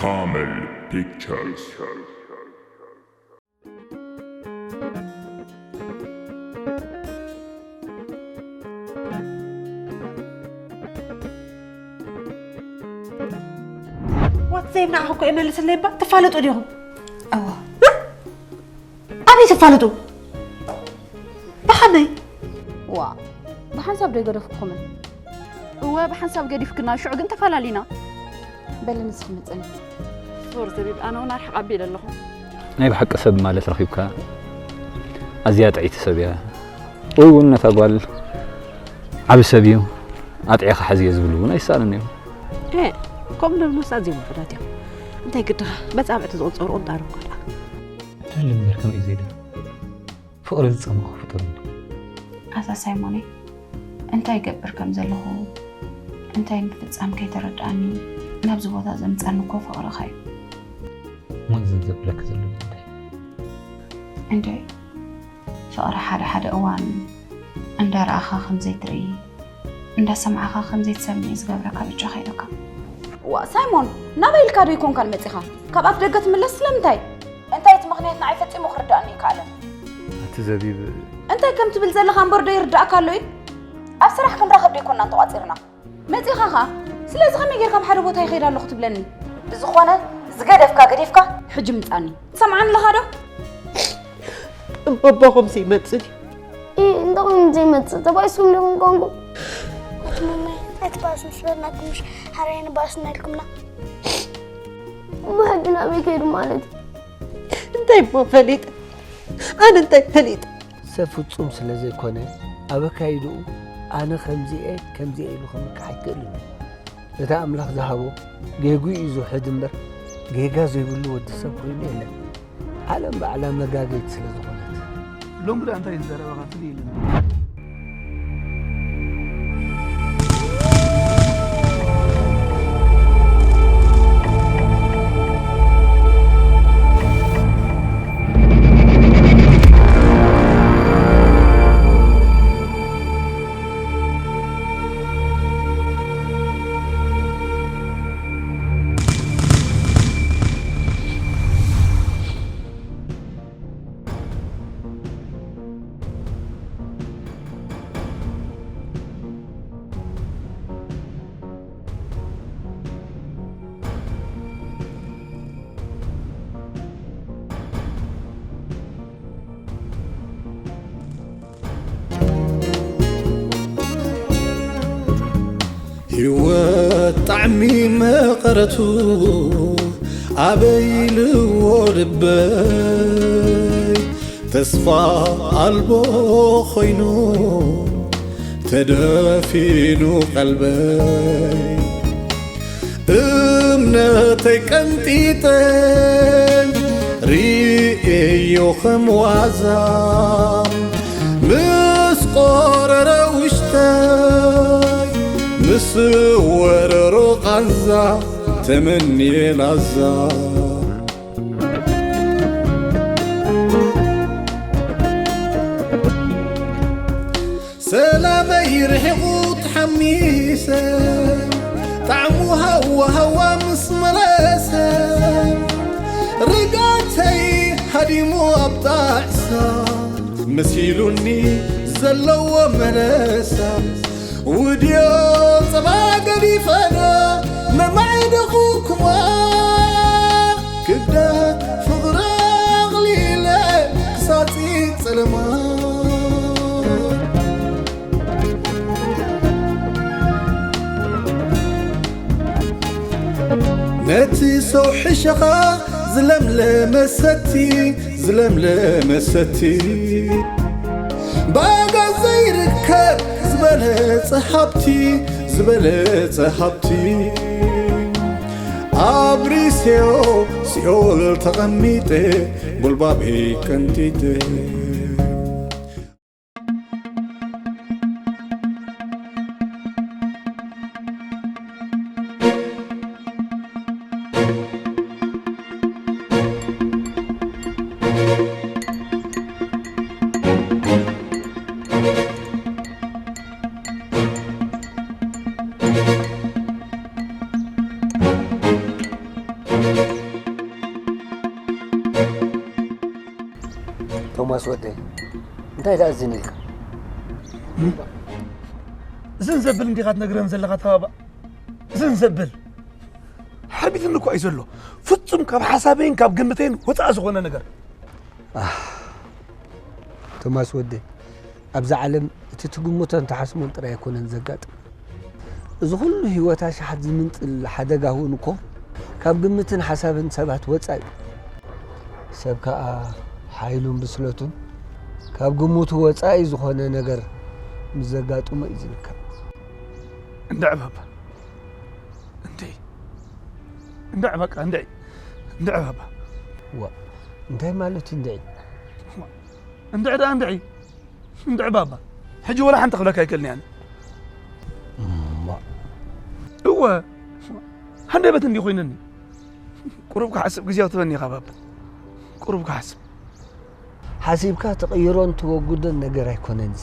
Kamel Pictures. ዋት ዘይምናዕኹ እኮ እየ መልስለይ እባ ትፋለጡ ዲኹም? እዋ። ኣበይ ትፋለጡ? ብኸመይ? ዋ ብሓንሳብ ዶ ይገደፍኩኹምን? እወ ብሓንሳብ ገዲፍክና ሽዑ ግን ተፋላሊና። በሊ ንስኺ ምፅኒ። ሶር ዘቢብ ኣነ እውን ኣርሕቕ ኣቢለ ኣለኹ። ናይ ብሓቂ ሰብ ማለት ረኺብካ ኣዝያ ጥዕይቲ ሰብ እያ። ወይ እውን ነታ ጓል ዓቢ ሰብ እዩ ኣጥዒኻ ሓዝዮ ዝብሉ እውን ኣይሰኣንን እዮም። እ ከምኡ ደብሉስ ኣዝዮም ውሑዳት እዮም። እንታይ ግድኻ መጻብዕቲ ዝቑጸሩ ቁንጣሮ እኳ ደኣ። እንታይ ልምበር ከመይ እዩ ዘይደ ፍቕሪ ዝጸመኹ ፍጡር እንዲ ኣታ ሳይሞነይ እንታይ ይገብር ከም ዘለኹ እንታይ ምፍጻም ከይተረድኣኒ ናብዚ ቦታ ዘምጻኒ እኮ ፍቕርኻ እዩ። እሞ እዚ ዘብለኪ ዘሎ እንታይ እንደ ፍቕሪ ሓደ ሓደ እዋን እንዳረኣኻ ከም ዘይትርኢ እንዳሰማዕኻ ከም ዘይትሰምዕ ዝገብረካ ብቻ ከይደካ። ዋ ሳይሞን ናበይ ኢልካ ዶ ይኮንካ መፂኻ ካብ ኣፍ ደገ ትምለስ ስለምንታይ? እንታይ እቲ ምኽንያት ንዓይ ፈጺሙ ክርዳእኒ ይከኣለን። ኣቲ ዘቢብ እንታይ ከም ትብል ዘለኻ እምበር ዶ ይርዳእካ ኣሎ እዩ? ኣብ ስራሕ ክንራኸብ ዶ ይኮንና እንተቋፂርና? መፂኻ ኸኣ ስለዚ ከመይ ጌርካ ኣብ ሓደ ቦታ ይኸይድ ኣለኹ ትብለኒ? ብዝኾነ ዝገደፍካ ገዲፍካ ሕጂ ምፃኒ ትሰምዓኒ ኣለኻ ዶ? እቦቦኹምሲ ይመጽእ ድዩ? ኢ እንተኾይኑ ዘይመጽእ ተባኢስኩም ዲኹም ኮንኩም እቲ መማይ እቲ ባእሲ ምስ በልናኩም ምሽ ሓራይ ንባእስና ኢልኩምና እሞ ሕጂ ናበይ ከይዱ ማለት እዩ እንታይ እሞ ፈሊጠ ኣነ እንታይ ፈሊጠ ሰብ ፍጹም ስለ ዘይኮነ ኣብ ኣካይድኡ ኣነ ከምዚ እየ ከምዚ እየ ኢሉ ክምክሕ ኣይክእልን እዩ። እቲ ኣምላኽ ዝሃቦ ጌግኡ እዩ ዝውሕድ እምበር ጌጋ ዘይብሉ ወዲ ሰብ ኮይኑ የለን። ዓለም ባዕላ መጋገይት ስለ ዝኾነት። ሎሚ ደኣ እንታይ ዝዛረበኻ ፍልይ ኢሉኒ። ህይወት ጣዕሚ መቐረቱ ኣበይ ኢልዎ ልበይ ተስፋ ኣልቦ ኾይኑ ተደፊኑ ቀልበይ እምነተይ ቀንጢጠ ርእየዮ ከም ዋዛ ምስ ቆረረ ውሽተይ ምስ ወረሮ ቃንዛ ተመንየ ላዛ ሰላመይ ርሒቑ ተሓሚሰ ጣዕሙ ሃዋ ሃዋ ምስ መለሰ ርጋተይ ሃዲሙ ኣብ ጣዕሳ መሲሉኒ ዘለዎ መለሳ ውድዮ ጸባ ገዲፈዶ መማዕደኹኩማ ክብደት ፍቕሪ ኣቕሊለ ክሳጺ ጸለማ ነቲ ሰው ሕሸኻ ዝለምለመ ሰቲ ዝለምለመ ሰቲ ብኣጋ ዘይርከብ ዝበለጸ ሃብቲ ዝበለጸ ሃብቲ ኣብሪሴዮ ሲኦል ተቐሚጠ ጎልባበይ ቀንጢጠ ወደይ እንታይ ደኣ ዝን ኢልካ? ዝን ዘብል እንዲኻ ትነግረን ዘለኻ ተባባዕ። ዝን ዘብል። ሓቢትኒ እኮ እዩ ዘሎ። ፍጹም ካብ ሓሳበይን ካብ ግምተይን ወጻኢ ዝኾነ ነገር። ኣህ፣ ቶማስ ወደይ፣ ኣብዛ ዓለም እቲ ትግምቶን ትሓስቦን ጥራይ ኣይኮነን ዘጋጥም። እዚ ኩሉ ህይወት ኣሽሓት ዝምንጥል ሓደጋ እውን እኮ ካብ ግምትን ሓሳብን ሰባት ወጻኢ እዩ። ሰብ ከኣ ሓይሉን ብስለቱን ካብ ግምቱ ወጻኢ ዝኾነ ነገር ምስ ዘጋጥሞ እዩ ዝርከብ። እንድዒ ባባ፣ እንድዒ፣ እንድዒ በቃ፣ እንድዒ፣ እንድዒ ባባ። ዋ፣ እንታይ ማለት እዩ እንድዒ? እንድዒ ደኣ እንድዒ፣ እንድዒ ባባ። ሕጂ ወላ ሓንቲ ክብለካ ኣይክእልን እየ ኣነ። እማ። እወ፣ ሃንደበት እንዲ ኮይነኒ። ቁሩብ ክሓስብ ግዜ ትበኒ ኢኻ ባባ። ቁሩብ ክሓስብ። ሓሲብካ ትቕይሮን ትወግዶን ነገር ኣይኮነን እዚ።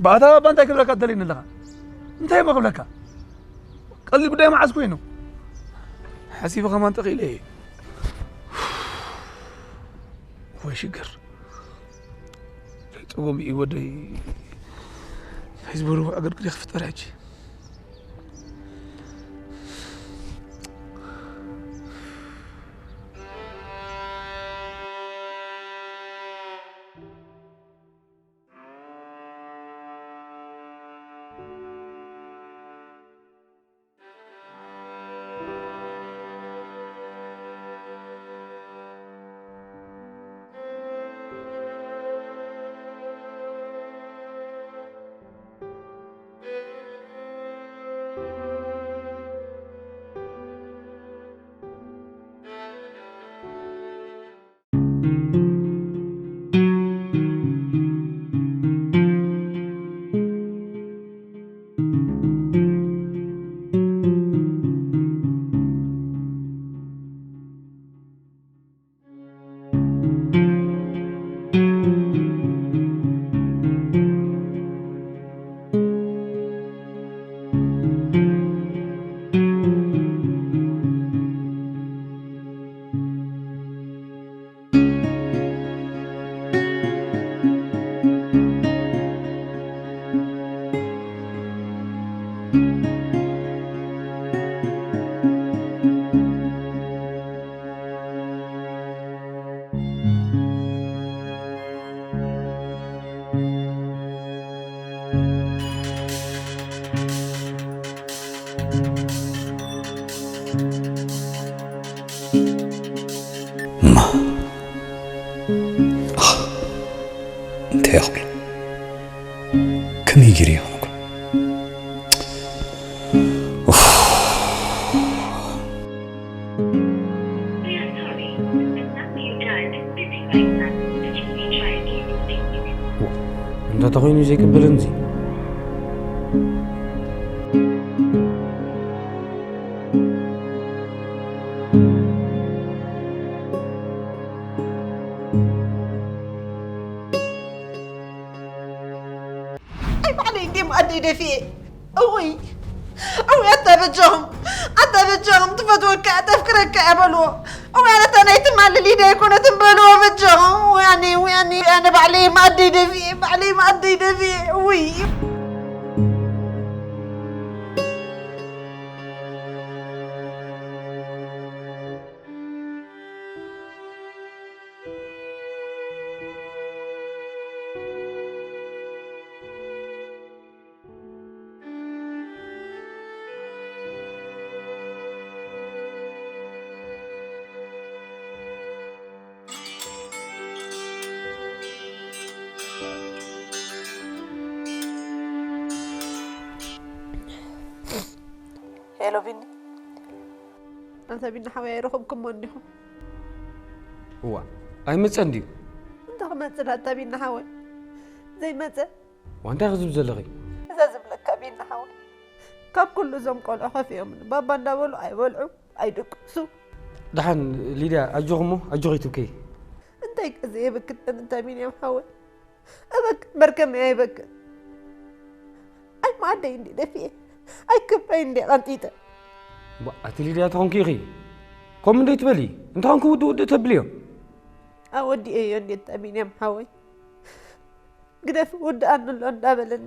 ባታ ባባ እንታይ ክብለካ ትደልየኒ ኣለኻ? እንታይ እሞ ክብለካ? ቀሊል ጉዳይ መዓስ ኮይኑ? ሓሲበ ከማን ጠቒለ እየ። ወይ ሽግር። ጸጎም እዩ ወደይ። ህዝቢ ርቡዕ ዕግርግር ይኽፍጠር ሕጂ። እማ፣ ኣህ፣ እንታይ እየ ክብል? ከመይ ገይረ እየ ክነግሮ? ኡፍ። ዋ፣ እንተ ተኾይኑ ዘይቅበልን እዚ። ኣይ ባዕለይ እንዴ መኣደይ ደፊኤ። እውይ፣ እውይ፣ ኣታ በጃኹም፣ ኣታ በጃኹም፣ ትፈትወካ እያ፣ ተፍቅረካ እያ በልዎ። እውይ፣ ኣነ እታ ናይ ትማሊ ሊድያ ኣይኮነትን በልዎ በጃኹም። እውይ፣ ኣነ፣ እውይ፣ ኣነ፣ ኣነ ባዕለይ መኣደይ ደፊኤ፣ ባዕለይ መኣደይ ደፊኤ። እውይ። ሄሎ ቢኒ። ኣንታ ቢኒ ሓወይ ኣይረኸብኩሞ እንዲኹም? እዋ፣ ኣይመጸን ድዩ? እንታይ ክመጽእ ኣታ ቢኒ ሓወይ? ዘይመጸ? ዋ፣ እንታይ ክዝብ ዘለኺ? እዛ ዝብለካ ቢኒ ሓወይ። ካብ ኩሉ እዞም ቆልዑ ከፊኦም ባባ እንዳበሉ ኣይበልዑ፣ ኣይድቅሱ። ደሓን ሊድያ፣ ኣጆኺ እሞ፣ ኣጆኺ ትብከይ። እንታይ ግዜ የብክን ኣንታ ቢንያም ሓወይ? እበክ በርከመይ ኣይበክ። ኣይ ማዕደይ እንዲ ደፊኤ። ኣይ ክብረይ እንዲ ቀንጢጠ። ባ፣ ኣቲ ሊድያ ተኾንኪ ኢኺ። ከምኡ እንደ ትበሊ። እንተ ኾንኪ ውድእ ውድእ ተብልዮ። ኣወዲኤዮ እንዲ ኣንታ ቢንያም ሓወይ። ግደፍ ውድኣኒ ኣሎ እንዳበለኒ።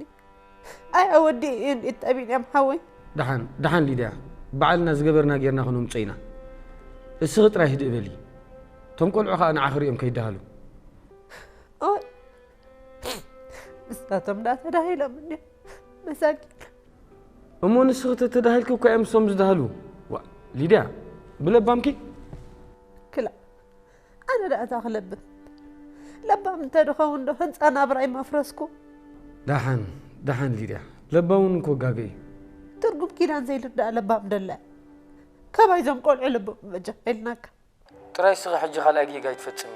ኣይ ኣወዲኡ እዩ እንዴት ጠቢን እዮም ሓወይ። ደሓን ደሓን ሊድያ፣ ባዕልና ዝገበርና ጌርና ክነምጾ ኢና። እስኺ ጥራይ ህድእ በሊ። እቶም ቆልዑ ኸኣ ንዓኺ ሪኦም ከይደሃሉ። ኦይ ምስታቶም ዳ ተዳሂሎም እንዲ መሳኪን። እሞ ንስኺ ተተዳሂልኪ እኳ እዮም እሶም ዝደሃሉ። ዋ ሊድያ፣ ብለባምኪ? ክላ ኣነ ደኣ እታ ክለብም ለባም እንተ ድኸውን ዶ ህንፃ ናብራይ መፍረስኩ። ደሓን ደሓን ሊድያ፣ ለባም እውን እኮ ጋገ እዩ። ትርጉም ኪዳን ዘይርዳእ ለባም ደለ። ካባይ ዞም ቆልዑ ልቦም በጃ ኢልናካ። ጥራይ እስኺ ሕጂ ካልኣይ ጌጋ ኣይትፈጽሚ።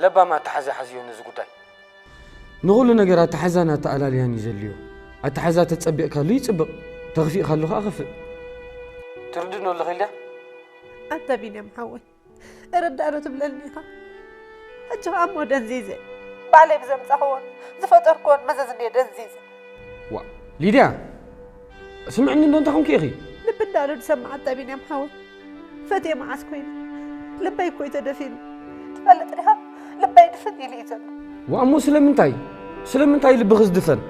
ለባም ኣተሓዛ ሓዝዮ ነዚ ጉዳይ። ንኹሉ ነገር ኣተሓዛን ኣተኣላልያን እዩ ዘድልዮ። ኣተሓዛ ተጸቢቕካሉ ይጽብቕ፣ ተኽፊእካሉ ኸኣ ኸፍእ። ትርድእኒ ኣለኺ ሊድያ? ኣታ ቢንያም ሓወይ፣ እርዳእ ዶ ትብለኒ ኢኻ? ሕጂ ኸኣ እሞ ደንዚዘ። ባዕለይ ብዘምጻኽዎን ዝፈጠርክዎን መዘዝ እንድየ ደንዚዘ። ዋ ሊድያ፣ ስምዕኒ እንዶ እንታይ ኾንኪ ኢኺ? ልቢ እንዳሉ ዝሰምዓ ኣታ ቢንያም ሓወይ፣ ፈትየ መዓስ ኮይኑ? ልበይ እኮ እዩ ተደፊኑ። ትፈልጥ ዲኻ? ልበይ ድፍን ኢሉ እዩ ዘሎ። ዋ እሞ ስለምንታይ? ስለምንታይ ልብኺ ዝድፈን?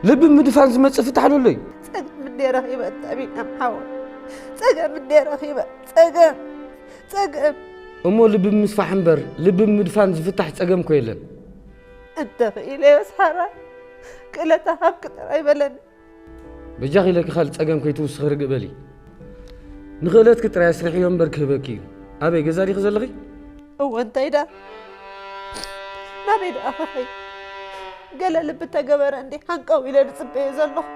ልቢ ምድፋን ዝመጽእ ፍታሕ ዶ ኣሎ እዩ? ጸገም እንድየ ረኺበ ኣታ ቢንያም ሓወይ፣ ጸገም እንድየ ረኺበ። ጸገም ጸገም። እሞ ልቢ ምስፋሕ እምበር ልቢ ምድፋን ዝፍታሕ ጸገም እኮ የለን። እንተ ኽኢለዮስ ሓራይ ክእለታ ሃብኪ ጥራይ በለኒ። በጃኺ ኢለኪ ካልእ ጸገም ከይትውስኺ ርግእ በሊ። ንኽእለትኪ ጥራይ ኣስርሕዮ እምበር ክህበኪ እዩ። ኣበይ ገዛ ዲኺ ዘለኺ? እወ እንታይ ደኣ ናበይ ደኣ ክኸይድ? ገለ ልቢ ተገበረ እንዲ ሃንቀው ኢለ ዝጽበዮ ዘለኹ።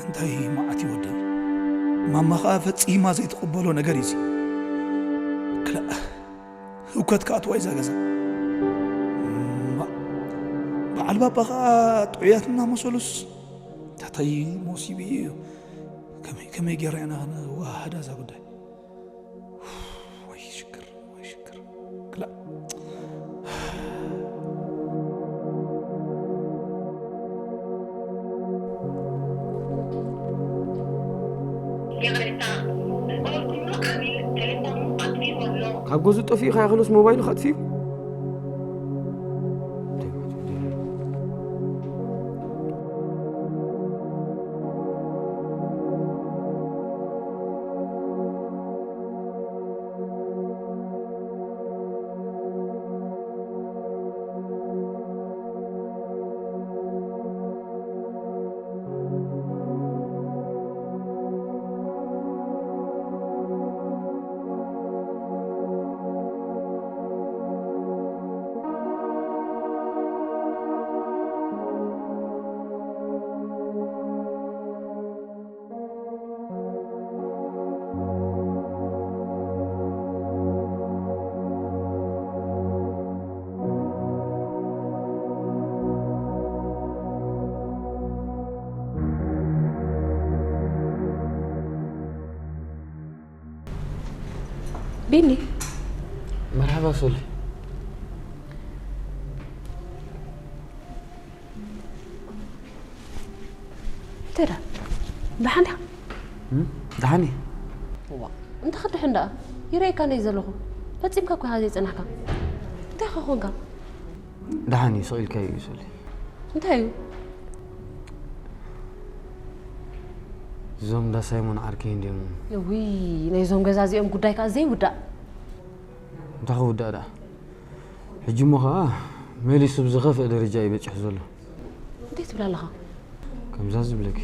እንታይ መዓት እዩ ወደይ? ማማ ኸኣ ፈጺማ ዘይትቕበሎ ነገር እዩ እዚ። ክላእ፣ ህውከት ክኣትዋ እዩ እዛ ገዛ። እማ፣ በዓል ባባ ኸኣ ጥዑያት እናመሰሉስ፣ ታታይ ሞሲቡ እዩ። ከመይ፣ ከመይ ጌርና ኢና ኸነወሃህዳ እዛ ጉዳይ? ወይ ሽግር፣ ወይ ሽግር። ክላእ። ይቕሬታ፣ ዝደወልኩሉ ዓሚል ቴሌፎኑ ኣጥፊኡ ኣሎ። ካብ ገዝኡ ጠፊኡ ከይኣኸሎስ ሞባይሉ ከጥፊኡ? ቢኒ። መርሓባ ሶሊ። እንታይ ደኣ? ደሓን ዲኻ? እም፣ ደሓን እየ። እዋ፣ እንታይ ክድሕን ደኣ? ይረኣየካ እንድየ ዘለኹ። ፈጺምካ እኮ ኢኻ ዘይጸናሕካ። እንታይ ከ ኮንካ? ደሓን እዩ፣ ስቕ ኢልካዮ እዩ ሶሊ። እንታይ እዩ? እዞም እንዳ ሳይሞን ዓርከይ እንድዮም። እውይ፣ ናይዞም ገዛ እዚኦም ጉዳይ ከኣ ዘይውዳእ። እንታይ ክውዳእ ደኣ? ሕጂ እሞ ኸኣ መሊሱ ብዝኸፍአ ደረጃ እዩ በጺሑ ዘሎ። እንታይ ትብል ኣለኻ? ከምዛ ዝብለኪ።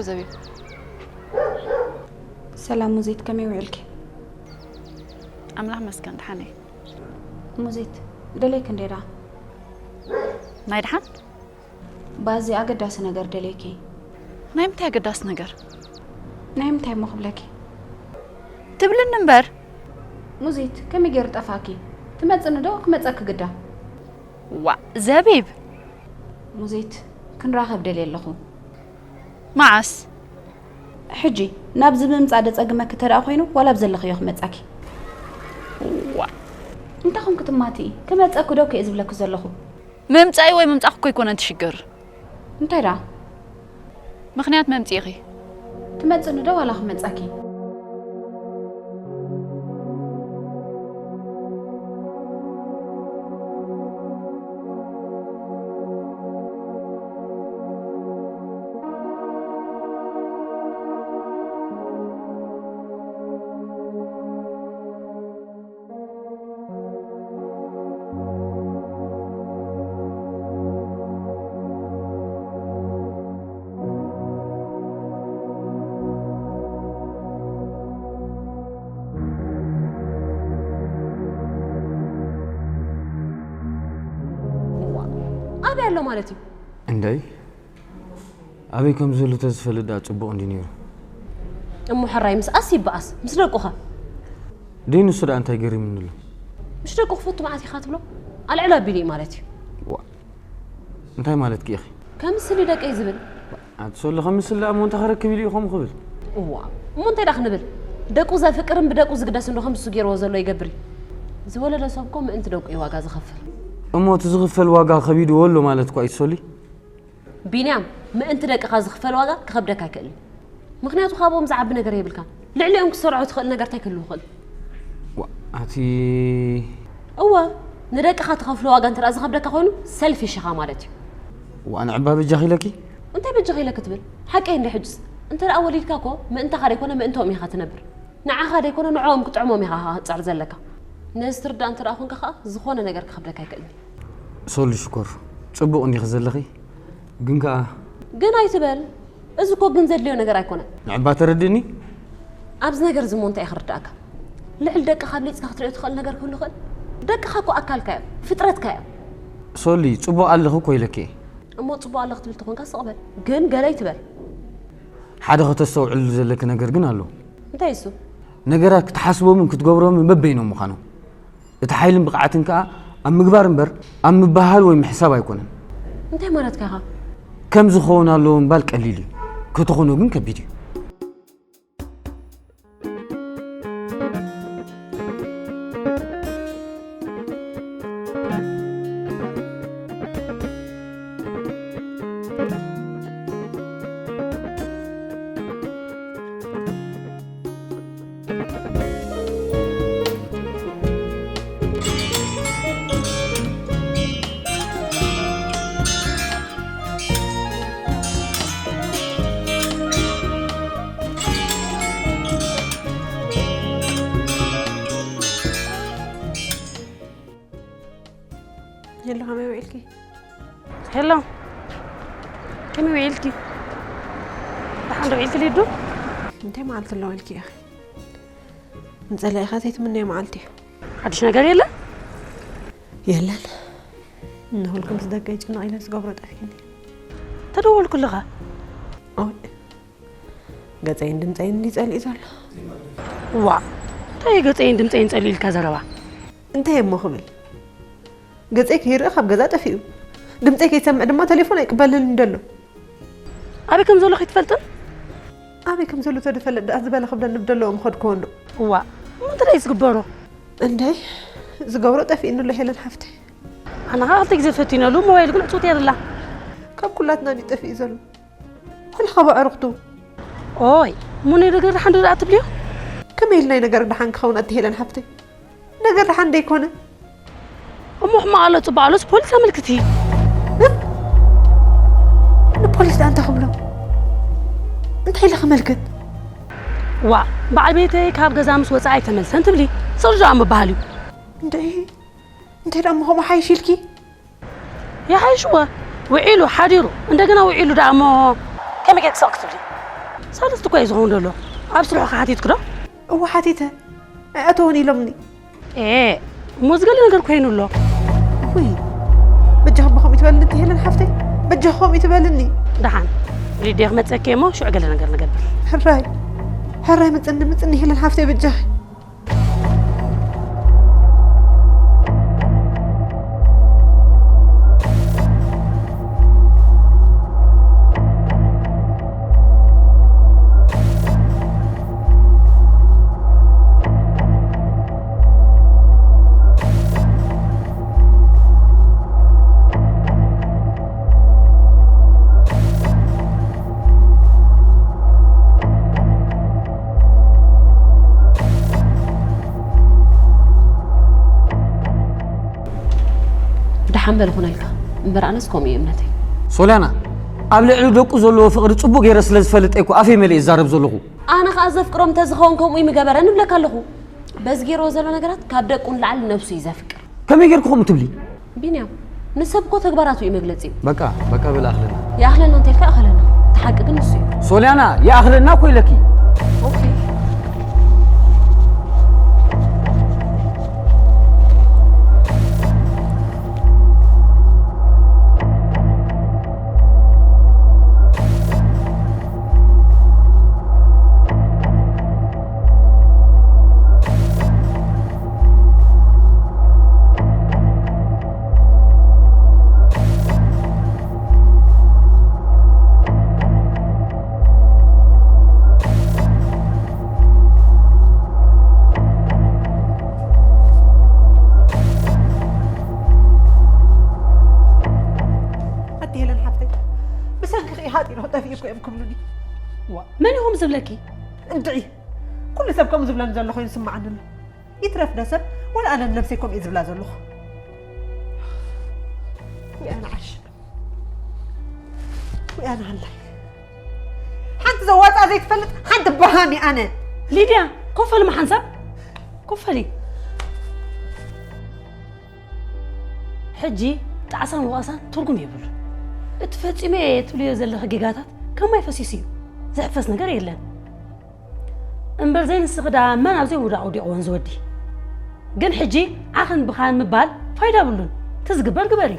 ዘቢብ። ሰላም ሙዚት፣ ከመይ ውዕልኪ? ኣምላኽ መስገን፣ ደሓን እየ። ሙዚት፣ ደለይክ እንዴ ደኣ? ናይ ደሓን? ባዚ ኣገዳሲ ነገር ደለይኪ። ናይ ምንታይ ኣገዳሲ ነገር? ናይ ምንታይ እሞ ክብለኪ? ትብልኒ እምበር። ሙዚት፣ ከመይ ገይሩ ጠፋኪ? ትመጽኒ ዶ ክመጸኪ ግዳ? ዋ፣ ዘቢብ! ሙዚት፣ ክንራኸብ ደልየ ኣለኹ። መዓስ? ሕጂ፣ ናብዚ ምምጻእ ደጸግመኪ እንተ ደኣ ኮይኑ፣ ዋላ ኣብ ዘለኽዮ ክመጻኪ። ዋ። እንታይ ኹን ክትማትኢ? ክመጸኪ ዶ እኮ እየ ዝብለኪ ዘለኹ። ምምጻእይ ወይ ምምጻእኪ እኮ ኣይኮነን እቲ ሽግር። እንታይ ደኣ? ምኽንያት መምጺእኺ። ትመጽኒ ዶ ዋላ ክመጻኪ? እዋ፣ ኣበይ ኣሎ ማለት እዩ? እንደይ፣ ኣበይ ከም ዘሎ ተዝፈልጥ ደኣ ጽቡቕ እንዲ ነይሩ። እሞ ሕራይ ምስኣስ ይበኣስ፣ ምስ ደቁኸ? ደይ ንሱ ደኣ እንታይ ገሪሙኒ ኣሎ? ምስ ደቁ ክፈቱ መዓት ኢኻ ትብሎ? ኣልዕል ኣቢሉ እዩ ማለት እዩ። ዋ፣ እንታይ ማለትኪ ኢኺ? ከምስል እዩ ደቀይ ዝብል። ኣቲ ሶሎ፣ ከምስል ደኣ እሞ እንታይ ክረክብ ኢሉ እዩ ከምኡ ክብል? እዋ፣ እሞ እንታይ ደኣ ክንብል? ደቁ ዘፍቅርን ብደቁ ዝግደስን ዶ ከምሱ ገይርዎ ዘሎ ይገብር እዩ? ዝወለደ ሰብ እኮ ምእንቲ ደቁ እዩ ዋጋ ዝኸፍል። እሞ እቲ ዝኽፈል ዋጋ ከቢድዎ ኣሎ ማለት እኮ እዩ ሶሊ? ቢንያም፣ ምእንቲ ደቅኻ ዝኽፈል ዋጋ ክኸብደካ ኣይክእልን። ምኽንያቱ ካብኦም ዝዓቢ ነገር የብልካን። ልዕሊኦም ክትሰርዖ ትኽእል ነገር እንታይ ክህልው ይኽእል? ዋ፣ ኣቲ እወ፣ ንደቅኻ ትኸፍሎ ዋጋ እንተ ደኣ ዝኸብደካ ኮይኑ፣ ሰልፊሽ ኢኻ ማለት እዩ። ዋ፣ ንዕባ በጃኺ ኢለኪ? እንታይ በጃኺ ኢለኪ ትብል? ሓቀይ እንደ ሕጅስ። እንተ ደኣ ወሊድካ እኮ ምእንታኻ ደይኮነ ምእንትኦም ኢኻ ትነብር። ንዓኻ ደይኮነ ንዕኦም ክጥዕሞም ኢኻ ክትጽዕር ዘለካ። ነዚ ትርዳእ እንተ ደኣ ኮንካ ኸኣ ዝኾነ ነገር ክኸብደካ ኣይክእልን። ሶሊ ሽኮር፣ ጽቡቕ እንዲኺ ዘለኺ፣ ግን ከኣ ግን ኣይትበል። እዚ እኮ ግን ዘድልዮ ነገር ኣይኮነን። ንዕባ ተረድእኒ። ኣብዚ ነገር እዚ እሞ እንታይ እዩ ክርዳእካ? ልዕሊ ደቅኻ ኣብሊጽካ ክትርእዮ ትኽእል ነገር ክህሉ ይኽእል? ደቅኻ እኮ ኣካልካ እዮም፣ ፍጥረትካ እዮም። ሶሊ፣ ጽቡቕ ኣለኺ እኮ ኢለኪ እየ። እሞ ጽቡቕ ኣለኺ ትብል ተኾንካ ስቕ በል። ግን ገለ ኣይትበል። ሓደ ከተስተውዕሉ ዘለኪ ነገር ግን ኣሎ። እንታይ እሱ? ነገራት ክትሓስቦምን ክትገብሮምን በበይኖም ምዃኖም። እቲ ሓይልን ብቕዓትን ከኣ ኣብ ምግባር እምበር ኣብ ምብህሃል ወይ ምሕሳብ ኣይኮነን። እንታይ ማለትካ ኢኻ? ከም ዝኸውን ኣለዎ ምባል ቀሊል እዩ። ከተኾኖ ግን ከቢድ እዩ። ሄሎ፣ ከመይ ውዒልኪ? ሄሎ፣ ከመይ ውዒልኪ? ደሓን ዶ ውዒልኪ ሊዱ? እንታይ መዓልቲ ኣለዋ ኢልኪ ኢኺ? ንጸላኢኻ ዘይትምነዮ መዓልቲ እዩ። ሓድሽ ነገር የለን? የለን። ንኹልኩም ምስ ደቀይ ጭንቕ ኢለ ዝገብሮ ጠፊእኒ። ተደወልኩልኻ? ኦይ፣ ገጸይን ድምጸይን እንዲ ጸሊኡ ዘሎ። ዋ፣ እንታይ ገጸይን ድምጸይን ጸሊኡ ኢልካ ዘረባ? እንታይ እሞ ክብል? ገጸይ ከይርኢ ካብ ገዛ ጠፊኡ። ድምጸይ ከይሰምዕ ድማ ቴሌፎን ኣይቅበለልን ደሎ። ኣበይ ከም ዘሎ ከይትፈልጥን? ኣበይ ከም ዘሎ ተደፈለጥ ደኣ ዝበለ ክብለኒ ብደለዎ ምኸድክዎ እንዶ። እዋ፣ እሞ እንታይ ደኣ እዩ ዝግበሮ? እንደይ፣ ዝገብሮ ጠፊእኒ ኣሎ ሄለን ሓፍተይ። ኣነ ኸዓ ክልተ ግዜ ፈቲነሉ፣ ሞባይል ግን ዕጽውቲ እያ ዘላ። ካብ ኩላትና ድዩ ጠፊኡ ዘሎ? ኩልኻ ብኣዕሩኽቱ። ኦይ፣ እሞ ናይ ነገር ደሓን ዶ ደኣ ትብልዮ? ከመይ ኢሉ ናይ ነገር ደሓን ክኸውን ኣቲ ሄለን ሓፍተይ? ነገር ደሓን ደይኮነ። እሞ ሕማቕ ኣሎ ጽቡቕ ኣሎስ ፖሊስ ኣመልክቲ። እ? ንፖሊስ ደኣ እንታይ ክብሎ? እንታይ ኢለ ከመልክት? ዋ፣ በዓል ቤተይ ካብ ገዛ ምስ ወጽኣ ኣይተመልሰን ትብሊ። ስቕ ደኣ ምበሃል እዩ። እንደ-፣ እንታይ ደኣ እሞ ከምኡ ሓይሽ ኢልኪ? ይሓይሽዎ። ውዒሉ ሓዲሩ እንደገና ውዒሉ ደኣ እሞ ከመይ ጌርኪ ስቕ ክትብሊ? ሳልስቲ እኮ እዩ ዝኸውን ዘሎ። ኣብ ስርሑ ሓቲትክ ዶ? እወ ሓቲተ። ኣይኣተውን ኢሎምኒ። ኤ፣ እሞ ዝገለ ነገር ኮይኑ ኣሎ። ውይ፣ በጃኹም ከምኡ ትበልኒ እቲ ሄለን ሓፍተይ። በጃኹም ከምኡ ትበልኒ። ደሓን፣ ሊድያ ክመጸኪ እሞ ሽዑ ገለ ነገር ንገብር። ሕራይ፣ ሕራይ ምጽኒ፣ ምጽኒ ሄለን ሓፍተይ በጃኺ። ደሓን በል ኮነ ኢልካ እምበር፣ ኣነስ ከምኡ እዩ እምነተይ። ሶልያና፣ ኣብ ልዕሊ ደቁ ዘለዎ ፍቕሪ ጽቡቕ ገይረ ስለ ዝፈልጥ እኮ ኣፈይ መሊኤ ዝዛረብ ዘለኹ። ኣነ ኸኣ ዘፍቅሮም እንተዝኸውን ከምኡ እዩ ምገበረ ንብለካ ኣለኹ። በዚ ገይርዎ ዘሎ ነገራት ካብ ደቁ ንላዕሊ ነብሱ እዩ ዘፍቅር። ከመይ ጌርኩ ከምኡ ትብሊ? ቢንያም፣ ንሰብ እኮ ተግባራቱ እዩ መግለጺ። በቃ፣ በቃ በል ኣኽለና። ይኣኽለና እንተ ኢልካ ይኣኽለና። እቲ ሓቂ ግን ንሱ እዩ። ሶልያና፣ ይኣኽለና እኮ ኢለኪ። ኦኬ። ኣቲ ሄለን ሓፍተይ፣ ብሰንክኺ እዩ ሃጢኖ ጠፊኡ እኮ እዮም ክብሉኒ። ዋ፣ መን ኢኹም ዝብለኪ? እንድዒ፣ ኩሉ ሰብ ከምኡ ዝብለኒ ዘሎ ኮይኑ ይስምዓኒ ኣሎ። ይትረፍ ዶ ሰብ፣ ወላ ኣነ ንነብሰይ ከምኡ እየ ዝብላ ዘለኹ። ወይ ኣነ ዓሽ፣ ወይ ኣነ ሃላይ። ሓንቲ ዘዋፅኣ ዘይትፈልጥ ሓንቲ በሃም እየ ኣነ። ሊድያ፣ ኮፈሊ መሓንሳብ፣ ኮፈሊ። ሕጂ ጣዕሳን ወቐሳን ትርጉም የብሉን። እቲ ፈጺመ እየ ትብልዮ ዘለኺ ጌጋታት ከም ማይ ፈሲሱ እዩ። ዝሕፈስ ነገር የለን። እምበር ዘይንስኺ ደኣ መን ኣብ ዘይውዳቕ ወዲቕወን ዝወዲ። ግን ሕጂ ዓኽን ብኻን ምባል ፋይዳ የብሉን። እቲ ዝግበር ግበሪ።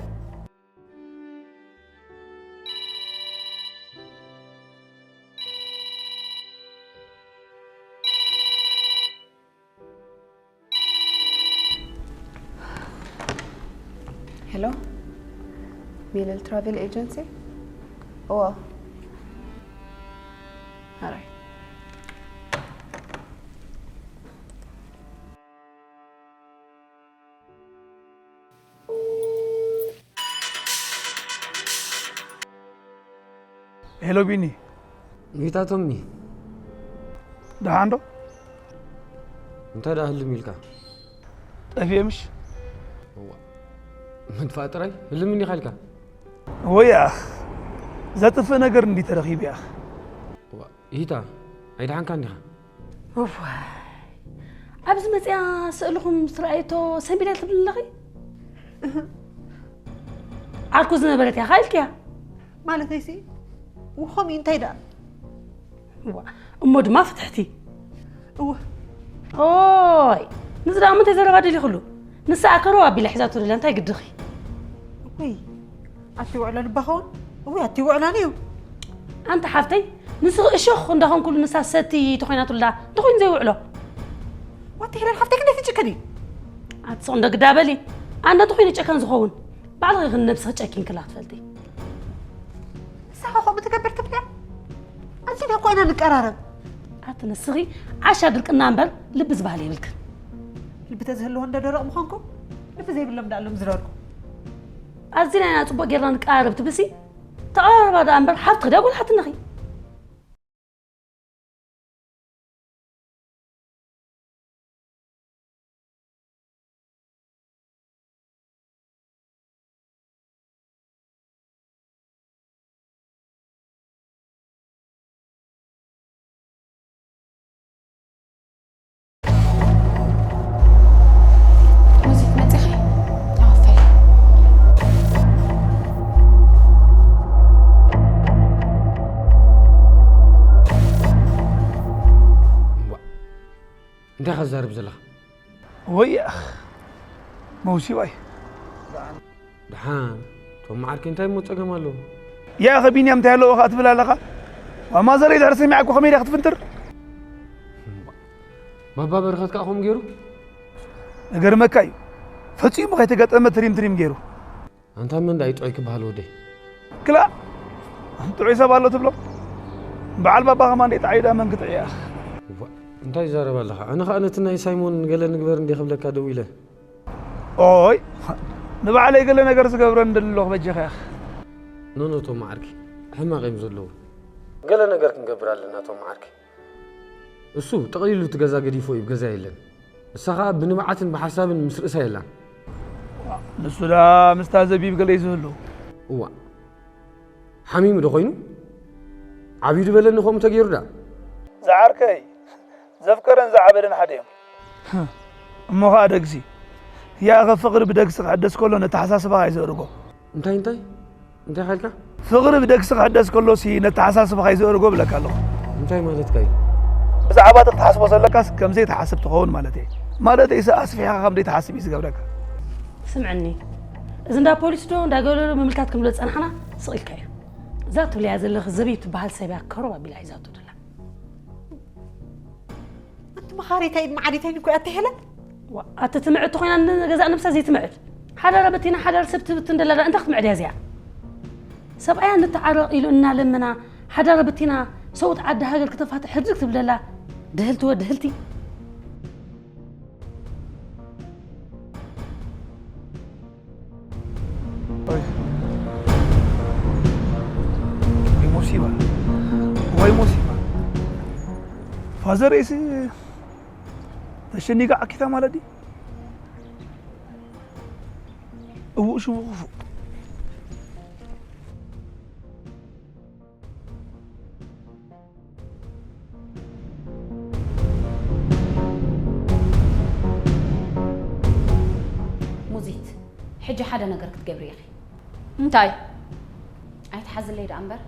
ሄሎ፣ ሚለል ትራቨል ኤጀንሲ? እዋ። ኣራይ። ሄሎ ቢኒ። ጌታ ቶሚ። ደሓን ዶ? እንታይ ደኣ ህልም ኢልካ? ጠፊኤ ምሽ? እዋ። ምጥፋእ ጥራይ ህልም እንዲኻ ኢልካ? ወይ ኣኽ። ዘጥፍእ ነገር እንዲ ተረኺቡ ያኽ። እዋ። ይታ፣ ኣይደሓንካን ዲኻ? እዋይ፣ ኣብዚ መጽያ ስእልኹም ምስ ረኣየቶ ሰንቢደ ትብሊ ኣለኺ? ዓርኩ ዝነበረት እያ፣ ኢልክያ? ማለተይሲ፣ ውኾም እዩ፣ እንታይ ደኣ? እዋ፣ እሞ ድማ ፍትሕቲ። እወ። ኦይ፣ ንዚ ደኣ ምንታይ ዘረባ ደሊኹሉ? ንሳ ኣከረው ኣቢላ ሒዛቶ ደላ፣ እንታይ ግድኺ? እወይ፣ ኣቲ ውዕሎ ልባ ኸውን? እወይ፣ ኣቲ ውዕላን እዩ። ኣንቲ ሓፍተይ፣ ንስኺ እሾኽ እንዳኾንኩሉ ንሳ ሰቲ ተኾይናትላ፣ እንተኾይኑ ዘይውዕሎ። ዋቲ ሄለን ሓፍተይ ክንደይ ትጭክኒ? ኣቲ ስቕ እንዶ ግዳ በሊ፣ ኣነ እንተኾይኑ ጨካን ዝኸውን፣ ባዕልኺ ግን ነብስኺ ጨኪንክላ ትፈልጢ። ንስኻ ከምኡ ትገብር ትብልያ? ኣዚና እኮ ኢና ንቀራረብ። ኣቲ ንስኺ ዓሻ ድርቅና እምበር ልቢ ዝበሃል የብልክን። ልቢ ተዝህልዎ እንዶ ደረቕ ምኾንኩም፣ ልቢ ዘይብሎም ደኣ ኣሎም ዝደርቁ። ኣዚና ኢና ጽቡቕ ጌርና ንቀራረብ ትብልሲ፣ ተቐራረባ ደኣ እምበር ሓፍትኺ ድያ ጓል ሓትነኺ? ሙዚት መጺኺ? ኣወፈይ። እንታይ ኢኻ ትዛረብ ዘለኻ? ወይ ኣኽ መውሲባይ ደሓን ቶም መዓርከይ እንታይ እሞ ጸገም ኣለዎ? ያ ኸ ቢንያም እንታይ ኣለዎ ኸኣ ትብል ኣለኻ? ማዘረይ ድሕሪ ሰሚዓ እኮ ከመይ ኢዳ ክትፍንትር? ባባ በረኸት ከኣ ከምኡ ገይሩ? እገርመካ እዩ ፈጺሙ ከይተገጠመ ትሪም ትሪም ገይሩ። ኣንታ መን ዳኣ እዩ ጥዑይ ክበሃል ወደይ? ክላ ጥዑይ ሰብ ኣሎ ትብሎ? በዓል ባባ ከማን ደይ ጥዓዩ ዳ መን ክጥዕያ? እንታይ ይዛረብ ኣለኻ? ኣነ ኸኣ ነቲ ናይ ሳይሞን ገለ ንግበር እንዴ ክብለካ ደው ኢለ። ኦይ ንባዕለይ ገለ ነገር ዝገብረ እንደሎ ክበጀኸ ያኽ። ኖኖ ቶም መዓርኪ ሕማቕ እዮም ዘለዉ። ገለ ነገር ክንገብር ኣለና ቶም መዓርኪ። እሱ ጠቕሊሉ እቲ ገዛ ገዲፎ እዩ፣ ገዛ የለን። እሳ ኸኣ ብንብዓትን ብሓሳብን ምስ ርእሳ የላን። ንሱ ዳ ምስታ ዘቢብ ገለ እዩ ዝህሉ። እዋ ሓሚሙ ዶ ኮይኑ? ዓብዩ ድበለኒ ከምኡ ተገይሩ ዳ? ዝዓርከይ ዘፍቀረን ዝዓበደን ሓደ እዮም። እሞ ኸኣ ደግሲ ያኸ ፍቕሪ ብደግሲ ክሕደስ ከሎ ነተሓሳስባኻ እዩ ዘእርጎ። እንታይ እንታይ? እንታይ ኻልካ? ፍቕሪ ብደግሲ ክሕደስ ከሎሲ ነተሓሳስባኻ እዩ ዘእርጎ ብለካ ኣለኹ። እንታይ ማለትካ እዩ? ብዛዕባ እቲ ክትሓስቦ ዘለካስ ከም ዘይትሓስብ ትኸውን ማለት እየ። ማለት እይሲ ኣስፊሕኻ ከም ዘይትሓስብ እዩ ዝገብረካ። ስምዕኒ፣ እዚ እንዳ ፖሊስ ዶ እንዳ ገለ ዶ ምምልካት ክንብሎ ዝጸናሕና ስቕ ኢልካ እዩ። እዛ ትብልያ ዘለኺ ዘቢብ ትበሃል ሰብ እያ ከሮብ ኣቢላ ሒዛቶ ደላ። ኣንቲ መኻሪታይ ኢድ መዓዲታይ ንኮ ኣቲ ሄለን ኣቲ ትምዕድ ተኾይና ንገዛእ ነብሳ ዘይትምዕድ ሓዳራ በቲና ሓዳር ሰብ ትብትን ደላ እንታይ ክትምዕድ እያ እዚኣ ሰብኣያ ንተዓረቕ ኢሉ እናለመና ሓዳር በቲና ሰውት ዓዲ ሃገር ክተፋትሕ ህድግ ትብል ደላ ድህልቲ ወ ድህልቲ ወይ ሙሲባ ወይ ሙሲባ ፋዘር ኤስ ተሸኒጋ ዓኪታ ማለት ድዩ እውእ ሽሙ ክፉእ ሙዚት፣ ሕጂ ሓደ ነገር ክትገብሪ ኢኺ። እንታይ? ኣይትሓዝለይ ደኣ እምበር፣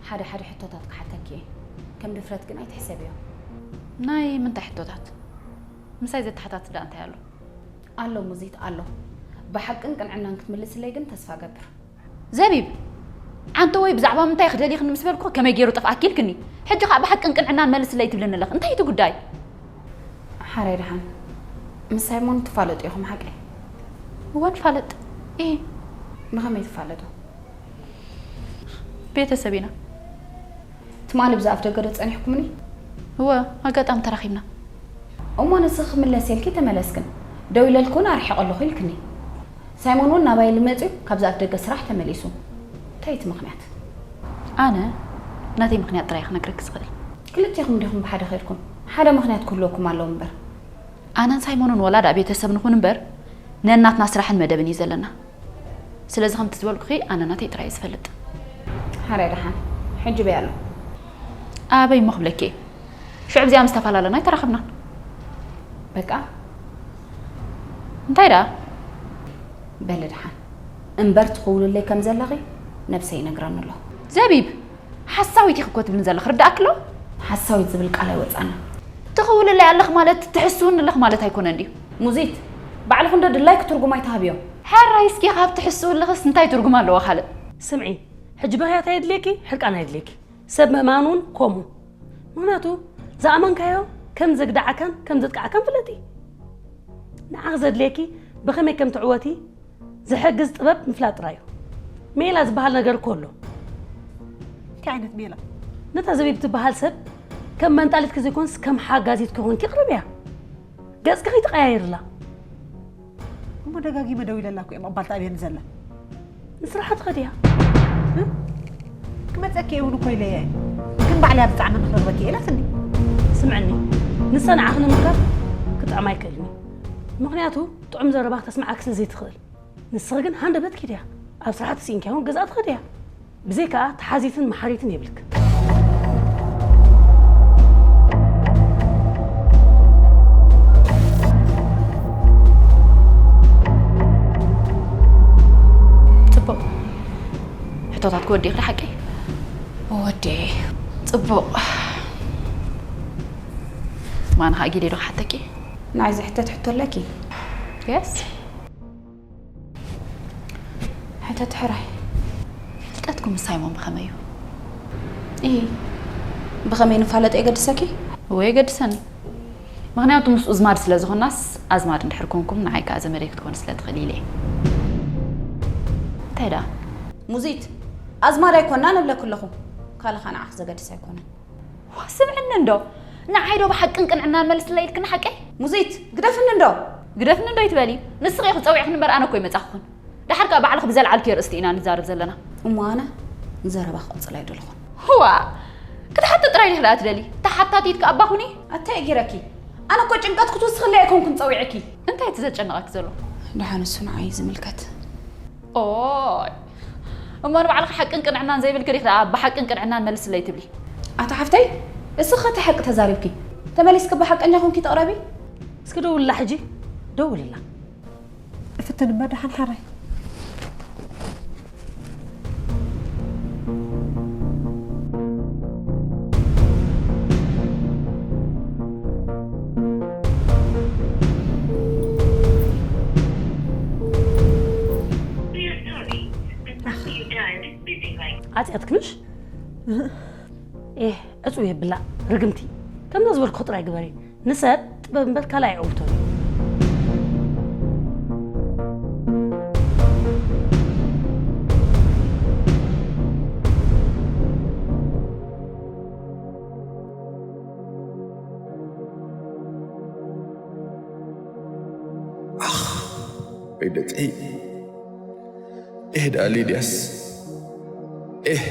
ሓደ ሓደ ሕቶታት ክሓተኪ እየ። ከም ድፍረት ግን ኣይትሕሰብዮ። ናይ ምንታይ ሕቶታት? ምሳይ ዘተሓታትት ደኣ እንታይ ኣሎ? ኣሎ ሙዚት፣ ኣሎ። ብሓቅን ቅንዕናን ክትምልስለይ ግን ተስፋ እገብር። ዘቢብ፣ ዓንተወይ ብዛዕባ ምንታይ ክደልይኽኒ ምስ በልኩ ከመይ ገይሩ ጠፍኣኪ ኢልክኒ። ሕጂ ኸኣ ብሓቅን ቅንዕናን መልስለይ ትብልኒ ኣለኺ። እንታይ እቲ ጉዳይ? ሓራይ ደሓን። ምስ ሳይሞን ትፋለጡ ኢኹም ሓቀይ? እወ ንፋለጥ። ኢሂ። ብኸመይ ትፋለጡ? ቤተሰብ ኢና። ትማሊ ብዛፍ ደገ ዶ ጸኒሕኩምኒ? እወ ኣጋጣሚ ተራኺብና። እሞ ንስኺ ክምለስ ኢልኪ ተመለስክን ደው ኢለልኪ እውን ኣርሒቐ ኣለኹ ኢልክኒ። ሳይሞን እውን ናባይ ኢሉ መጺኡ ካብዚ ኣፍ ደገ ስራሕ ተመሊሱ። እንታይ እቲ ምኽንያት? ኣነ ናተይ ምኽንያት ጥራይ ክነግረኪ ዝኽእል። ክልቴኹም ዲኹም ብሓደ ኸድኩም? ሓደ ምኽንያት ክህልወኩም ኣለዎ እምበር። ኣነን ሳይሞንን ወላ ደኣ ቤተሰብ ንኹን እምበር ነናትና ስራሕን መደብን እዩ ዘለና። ስለዚ ከምቲ ዝበልኩኺ ኣነ ናተይ ጥራይ እየ ዝፈልጥ። ሓራይ ደሓን። ሕጂ በይ ኣሎ። ኣበይ እሞ ክብለኪ እየ? ሽዑ ብዚኣ ምስ ተፈላለና ኣይተራኸብናን። በቃ። እንታይ ደኣ? በሊ ደሓን። እምበር ትኽውልለይ ከም ዘለኺ ነብሰይ ይነግረኒ ኣሎ። ዘቢብ! ሓሳዊት ኢኺ እኮ ትብልኒ ዘለኺ ርዳእኪ ኣሎ? ሓሳዊት ዝብል ቃል ኣይወጻና። ትኽውልለይ ኣለኺ ማለት ትሕስውኒ ኣለኺ ማለት ኣይኮነን ድዩ? ሙዚት! ባዕልኺ እንዶ ድላይኪ ትርጉም ኣይትሃብዮ። ሕራይ እስኪ ካብ ትሕስውልኽስ እንታይ ትርጉም ኣለዎ ካልእ? ስምዒ፣ ሕጂ ብኽያት ኣየድልየኪ፣ ሕርቃን ኣየድልየኪ። ሰብ ምእማን እውን ከምኡ። ምኽንያቱ ዝኣመንካዮ ከም ዘግድዓካን ከም ዘጥቅዓካን ፍለጢ። ንዓኺ ዘድልየኪ ብኸመይ ከም ትዕወቲ ዝሕግዝ ጥበብ ምፍላጥ ጥራይ እዩ። ሜላ ዝበሃል ነገር እኮ ኣሎ። እንታይ ዓይነት ሜላ? ነታ ዘቢብ ትበሃል ሰብ ከም መንጣሊትኪ ዘይኮንስ ከም ሓጋዚትኪ ኮንኪ ቅረብያ። ገጽኪ ከይትቀያይርላ። እሞ ደጋጊመ ደዊለላ እኮ እየ ምቕባል ተኣብየኒ ዘላ። ንስራሓ ትኸድያ። ክመጸኪ እውን እኮ ኢለየ ግን ባዕለይ ኣብ ዝጠዓመኒ ክረኽበኪ እየ ኢላትኒ። ስምዕኒ፣ ንሳ ንዓኺ ንምርካብ ክጥዕማ ኣይክእልን እዩ። ምኽንያቱ ጥዑም ዘረባ ክተስምዓኪ ስለ ዘይትኽእል። ንስኺ ግን ሃንደበት ኪድያ ኣብ ስራሕ ተሲኢንኪ እውን ገዛእ ትኸድያ። ብዘይከኣ ተሓዚትን መሓሪትን የብልክን። ጽቡቕ ሕቶታት ክወዲእኺ ዶ ሓቂ? ወዲኤ። ጽቡቕ። ማን ኸኣ ጊደ ዶ ክሓተኪ? ንዓይ ዝሕተት ሕቶ ኣለኪ? የስ። ሕተት ሕራይ። ፍልጠትኩም ምስ ሳይሞን ብኸመይ እዩ? ኢ ብኸመይ ንፋለጦ የገድሰኪ? እወ፣ የገድሰኒ። ምኽንያቱ ምስኡ ዝማድ ስለ ዝኾናስ፣ ኣዝማድ እንድሕር ኮንኩም ንዓይ ከኣ ዘመደይ ክትኮኒ ስለ ትኽእሊ ኢለ እየ። እንታይ ደኣ? ሙዚት፣ ኣዝማድ ኣይኮናን እብለኪ ኣለኹ። ካልኻ ንዓኺ ዘገድስ ኣይኮነን። ዋ፣ ስምዕኒ እንዶ። ንዓይ ዶ ብሓቅን ቅንዕናን መልስለይ ኢልክኒ ሓቀይ? ሙዚት፣ ግደፍኒ እንዶ። ግደፍኒ እንዶ ይትበሊ። ንስኺ ኢኺ ጸዊዕክኒ እምበር ኣነ እኮ ኣይመጻኹን። ደሓር ከኣ ባዕልኺ ብዘልዓልክዮ ርእስቲ ኢና ንዛረብ ዘለና። እሞ ኣነ ንዘረባ ክቕጽል ኣይደለኹን። ዋ፣ ክትሓቲ ጥራይ ዲኺ ደኣ ትደሊ? ተሓታቲት ከኣ ኣባ ኩኒ? ኣታይ እጊረኪ? ኣነ እኮ ጭንቀት ክትውስኽለይ ኣይኮንኩን ጸዊዐኪ። እንታይ እቲ ዘጨንቐኪ ዘሎ? ደሓን እሱ ንዓይ ዝምልከት። ኦይ፣ እሞ ንባዕልኺ ሓቅን ቅንዕናን ዘይብልኪ ዲኺ ደኣ ብሓቅን ቅንዕናን መልስለይ ትብሊ? ኣታ ሓፍተይ፣ እስኺ እቲ ሓቂ ተዛሪብኪ፣ ተመሊስኪ ብሓቀኛ ኮንኪ ተቕረቢ። እስኪ ደውልላ ሕጂ፣ ደውልላ። እፍትን እምበር ደሓን ሓራይ። ኣጽያትክንሽ? ኤህ፣ ዕጹ የብላ ርግምቲ። ከምዛ ዝበልኩ ጥራይ ግበሪ። ንሰብ ጥበብ እምበር ካልእ ኣይዕውቶን እዩ። ኣኽ፣ ወይ ደቀይ። ኤህ ደኣ ሊድያስ። ኤህ።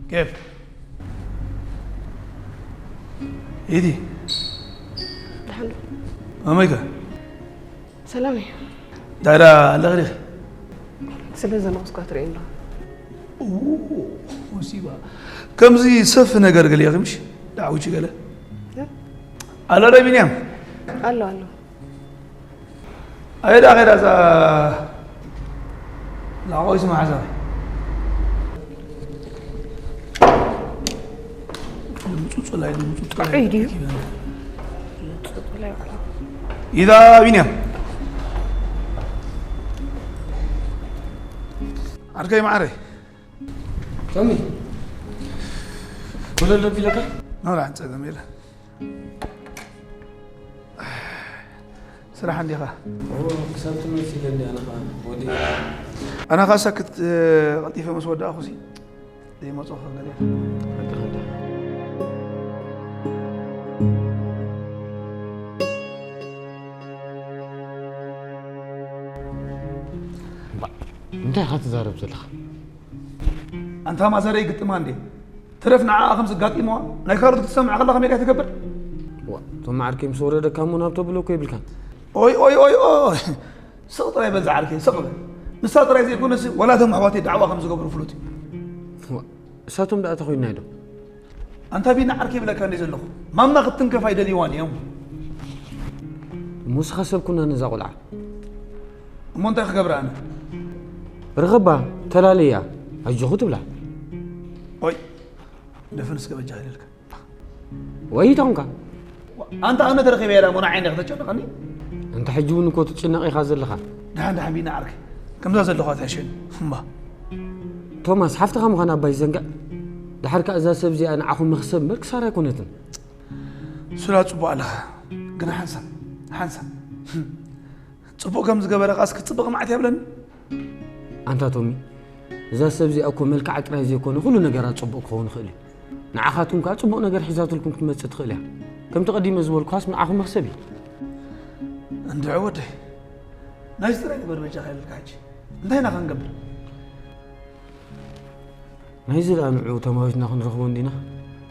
كيف؟ إيدي. دحلو. أميكا. ሰላም እዩ። ዳይራ ኣለኽሪኽ። ስለ ዘነቕስኳ ትርእየኒ ኣለኻ። ኡ፣ ሙሲባ። ከምዚ ሰፍ ነገር ገለ ኢኺ ምሽ? ዳዕውቺ ገለ? እ? ኣሎ ዶ ቢንያም? ኣሎ፣ ኣሎ። ኣየ ዳ ኸይዳ እዛ ላቆይስ መሓዛ። ድምፁ ፅላይ፣ ድምፁ ጥዑይ ድዩ? ኢዛ ቢንያም። ዓርከይ መዓረይ። ቶሚ፣ ኮለል ዶ ቢለካ? ኖራ፣ ጸገም የለን። ስራሕ እንዲኻ? እዎ፣ ክሳብ ትመጽእ ኢለ እንዲ ኣነ ኸኣ ወዲኤ። ኣነ ኸኣ ሰክት፣ እ፣ ቀልጢፈ ምስ ወዳእኹሲ ዘይመጽኦ ክገለ። በቃ፣ በቃ። እምባ፣ እንታይ ኢኻ ትዛረብ ዘለኻ? ኣንታ ማዘረይ ግጥማ እንዴ? ትረፍ ንዓኣ ከም ዘጋጢምዋ፣ ናይ ካልኦት ክትሰምዕ ከላ ከመይ ድያ ትገብር? ዋ፣ እቶም ዓርከይ ምስ ወረደካ እሞ ናብ ተብሎ እኮ የብልካን። ኦይ፣ ኦይ፣ ኦይ፣ ኦይ። ስቕ ጥራይ በል ዝዓርከይ፣ ስቕ በል። ንሳ ጥራይ ዘይኮነስ፣ ዋላ እቶም ኣሕዋተይ ዳዕዋ ከም ዝገብሩ ፍሉጥ እዩ። ዋ፣ እሳቶም ደኣ ተኾይንና ኢዶም። ኣንታ ቢና ዓርከይ ይብለካ እንደ ዘለኹ፣ ማማ ክትትንከፍ ኣይደልይዋን እዮም። እሞ ንስኻ ሰብ ኩና ነዛ ቆልዓ። እሞ እንታይ ክገብር ኣነ? ርኸባ፣ ተላለያ፣ ኣጆኹ ትብላ። ኦይ፣ ደፈን እስከ በጃ ይለልካ። ወይ ተኾንካ። ኣንታ ኣነ ተረኺበ እያ ሞ ንዓይ እንዲኻ ተጨንቐኒ? ኣንታ ሕጂ እውን እኮ ትጭነቕ ኢኻ ዘለኻ። ደሓን፣ ደሓን ቢና ዓርከይ። ከምዛ ዘለኹ ኣትሕሸኒ። እምባ። ቶማስ፣ ሓፍትኻ ምዃና እባ ይዘንግዕ። ደሓር ከኣ እዛ ሰብ እዚኣ ንዓኹም መኽሰብ እምበር ክሳራ ኣይኮነትን። ሱላ ጽቡቕ ኣለኻ። ግና ሓንሳብ፣ ሓንሳብ። ጽቡቕ ከም ዝገበረ ከኣስ ክጽብቕ መዓት የብለኒ። ኣንታ ቶሚ፣ እዛ ሰብ እዚኣ እኮ መልክዓ ጥራይ ዘይኮነ ኩሉ ነገራ ጽቡቕ ክኸውን ይኽእል እዩ። ንዓኻትኩም ከኣ ጽቡቕ ነገር ሒዛትልኩም ክትመጽእ ትኽእል እያ። ከምቲ ቀዲመ ዝበልኩኻስ ንዓኹም መኽሰብ እዩ። እንድዒ ወደይ፣ ናይዚ ጥራይ ግበር በጃኻ ይብልካ ሕጂ። እንታይ ኢና ክንገብር? ናይዚ ደኣ ንዑ ተማዊትና ክንረኽቦ እንዲና፣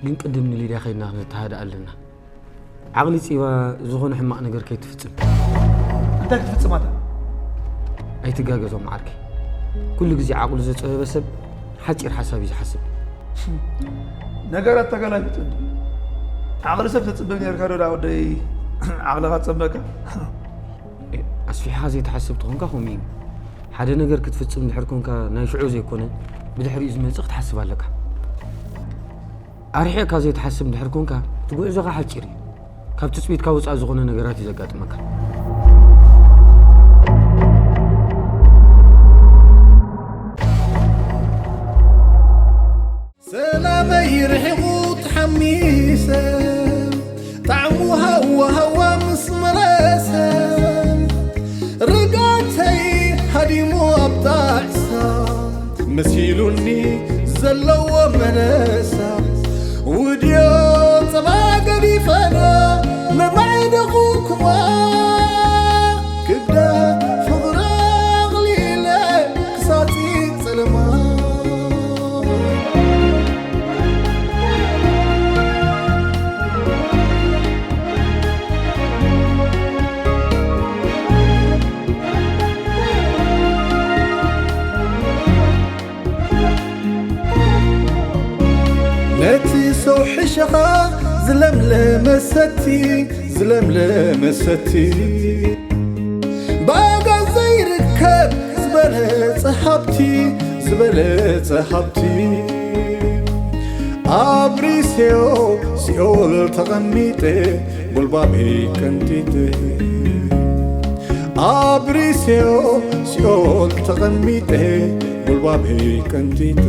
ግን ቅድም ንሊድያ ከይድና ክንተሃድኣ ኣለና። ዓቕሊ ፂባ ዝኾነ ሕማቕ ነገር ከይትፍፅም። እንታይ ክትፍፅም ኣታ? ኣይትጋገዞም ዓርከይ። ኩሉ ግዜ ዓቕሉ ዘፀበበ ሰብ ሓፂር ሓሳብ እዩ ዝሓስብ። ነገራት ተገላቢጡ እንዲ። ዓቕሊ ሰብ ተፅብብ ነርካ ዶ ዳ ወደይ? ዓቕልኻ ትፀበካ? ኣስፊሕኻ ዘይትሓስብ ተኾንካ ከምኡ እዩ። ሓደ ነገር ክትፍፅም ድሕር ኮንካ ናይ ሽዑ ዘይኮነ ብድሕሪኡ ዝመፅእ ክትሓስብ ኣለካ። ኣርሒቕካ ዘይትሓስብ ድሕር ኮንካ እቲ ጉዕዞኻ ሓፂር እዩ። ካብ ትፅቢትካ ውፃእ ዝኾነ ነገራት እዩ ዘጋጥመካ። ሰላመይ ርሒቑ ተሓሚሰ ጣዕሙ ሃዋ ሃዋ ምስ መለሰ ርጋተይ ሃዲሙ ኣብ ጣዕሳ መሲሉኒ ዘለዎ መለሳ ውድዮ ጸባ ገዲፈና መማዕደኹኩማ ክብዳ ፍቕሪ ኣቕሊለ ክሳጺ ጸለማ ነቲ ሰው ሕሸኻ ዝለምለመ ሰቲ ዝለምለመ ሰቲ ብኣጋ ዘይርከብ ዝበለጸ ሃብቲ ዝበለጸ ሃብቲ ኣብሪሴዮ ሲኦል ተቐሚጠ ጉልባበይ ቀንጢጠ ኣብሪሴዮ ሲኦል ተቐሚጠ ጉልባበይ ቀንጢጠ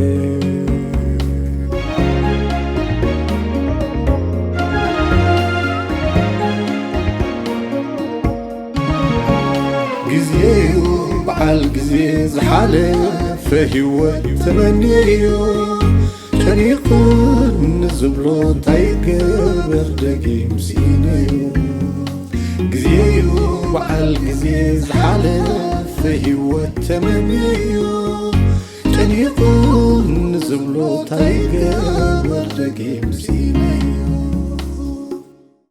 ግዜዩ በዓል ግዜ ዝሓለፈ ህይወት ተመንየዮ ጨኒቕኒ ዝብሎ እንታይ ገበር ደጊም ስኢነዮ ግዜዩ በዓል ግዜ ዝሓለፈ ህይወት ተመንየዮ ጨኒቕኒ ዝብሎ እንታይ ገበር ደጊም ስኢነዮ